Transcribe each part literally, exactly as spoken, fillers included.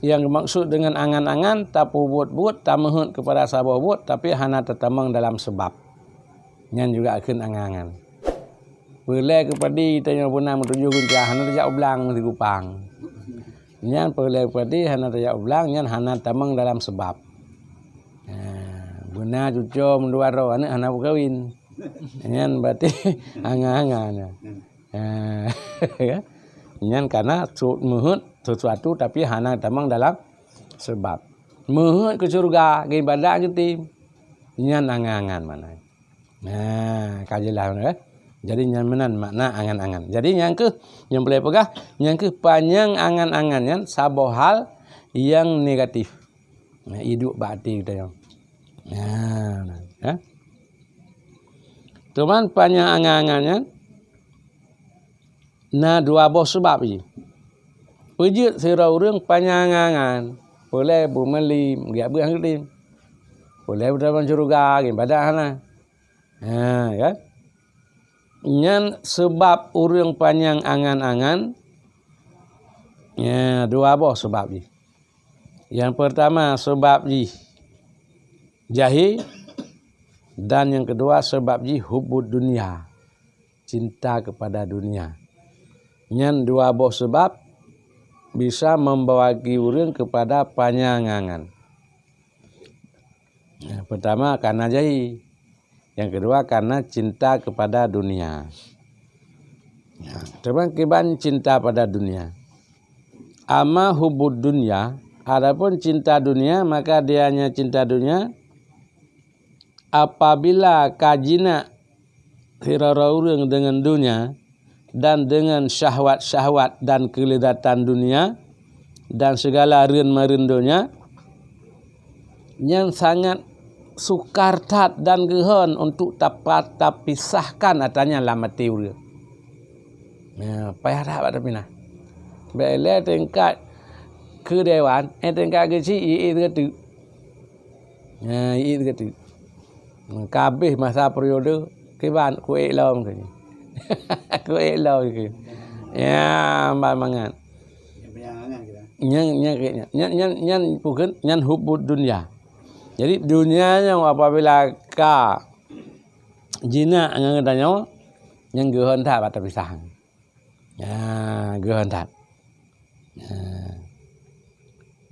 Nyang geumaksud deungon angan-angan, tapeubuet-buet, tameuheuet keupada saboh buet, tapi hana tatamong dalam seubab. Nyan juga kheun angan-angan. Peulée keu padi tanyoe beuna meutujoh gunca, hana tajak u blang meusigupang. Nyan peulée keu padi hana tajak u blang, nyan hana tamong dalam seubab. Ha, beuna cucoe meudua droe, aneuëk hana meukawen. Nyan berarti angan-angan nyan. Ha, nyan karena su-, meuheuet sesuatu tapi hana tamong dalam seubab. Meuheuet keu syeuruga, geuibadat geutem. Nyan angan-angan makna. Nah, ka jeulaih, eh? Jadi, nyan meunan makna angan-angan. Jadi, nyang keuh, nyang peulée peugah, nyang keuh panyang angan-angan nyan saboh hal nyang negatif. Nah, iduek bak até geutanyoe. Nah, eh? Cuman panyang angan-angan nyan na dua boh seubab jih. Peujeuet sidroe ureuëng panyang angan-angan, peulée beumeuli geujak beuet han geutem. Peulée beutamong syeuruga, geuibadat hana. Ha, kan? Nyan seubab ureuëng panyang angan-angan, ya, dua boh seubab jih. Nyang peurtama seubab jih jahé, dan nyang keudua seubab jih hubbud dunya, cinta kepada dunia. Nyan dua boh seubab bisa membawaki ureuëng kepada panyang angan. Nyang peurtama karena jahé, nyang keudua karena cinta kepada dunia. Nah, teuma kiban cinta pada dunia. Amma hubbud dunya, adapun cinta dunia, maka dianya cinta dunia, apabila ka jinak sidroe ureuëng deungon dunia dan deungon syahwat-syahwat dan keuleudatan dunia dan sigala reuen-meureuen donya, nyan sangat sukar that dan geuhon untuk tapa-, tapisahkan atra nyan lam até ureuëng. Nah, payah that bak tapinah. Bék lé tingkat keu dewan, eh, tingkat geuchik, ié teugeuteuek. Nah, ié teugeuteuek. Ka habéh masa periode, kiban kuék lom keu nyan. Kuék lom keu. Ya, ban mangat. Nyang, nyang, nyang, nyang, nyang, nyang, bukan, nyang hubbud dunya. Jadi, dunia nyoe apabila ka jinak ngon geutanyoe, nyang geuhon that bak tapisah. Ya, geuhon that. Ya.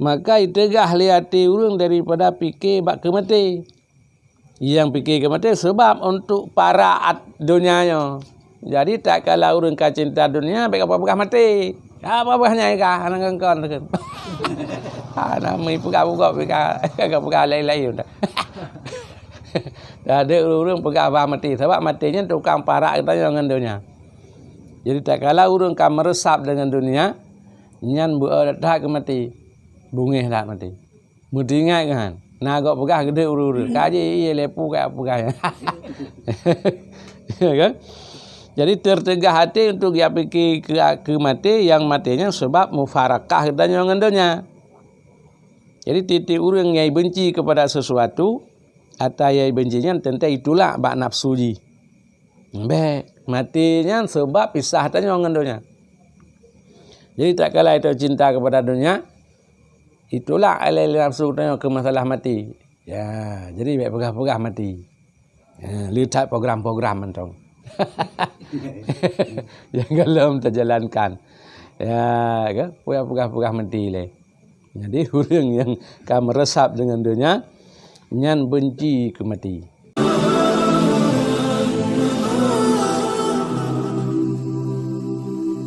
Maka iteugah lé até ureuëng daripada pike bak keumaté. Nyang pike keumaté seubab untuk parak at-, donya nyoe. Jadi, tatkala ureuëng ka cinta dunia, bék kapeugah maté. Kapeugah nyang ka, hana kon-kon. Hana meupeugah bugop, ka, ka peugah laén-laén. Jadi, ureuëng peugah bah maté. Sabab maté nyan tukang parak geutanyoe ngon donya. Jadi, tatkala ureuëng ka meureusap deungon dunia, nyan beu that keu maté. Beungéh that maté. Meudingat kan? Na gob peugah geudeuk ureuëng-ureuëng. Ka jih ié lepu ka peugah. Ya kan? Jadi, teuteugah até untuk geupike keu, keu maté, nyang maté nyan seubab mufarakah geutanyoe ngon donya. Jadi, tieb-tieb ureuëng nyang benci kepada sesuatu, atra nyang benci nyan teuntée itulak bak nafsu jih. Bék, maté nyan seubab pisah tanyoe ngon donya. Jadi, tatkala ita cinta kepada donya, itulak lé nafsu tanyoe keu masalah maté. Ya, jadi bék peugah-peugah maté. Ya, le that program-program mantong. Nyang golom tajalankan. Ya, kan? Peugah-peugah maté lé. Jadi, ureuëng nyang ka meureusap deungon donya, nyan benci keu maté.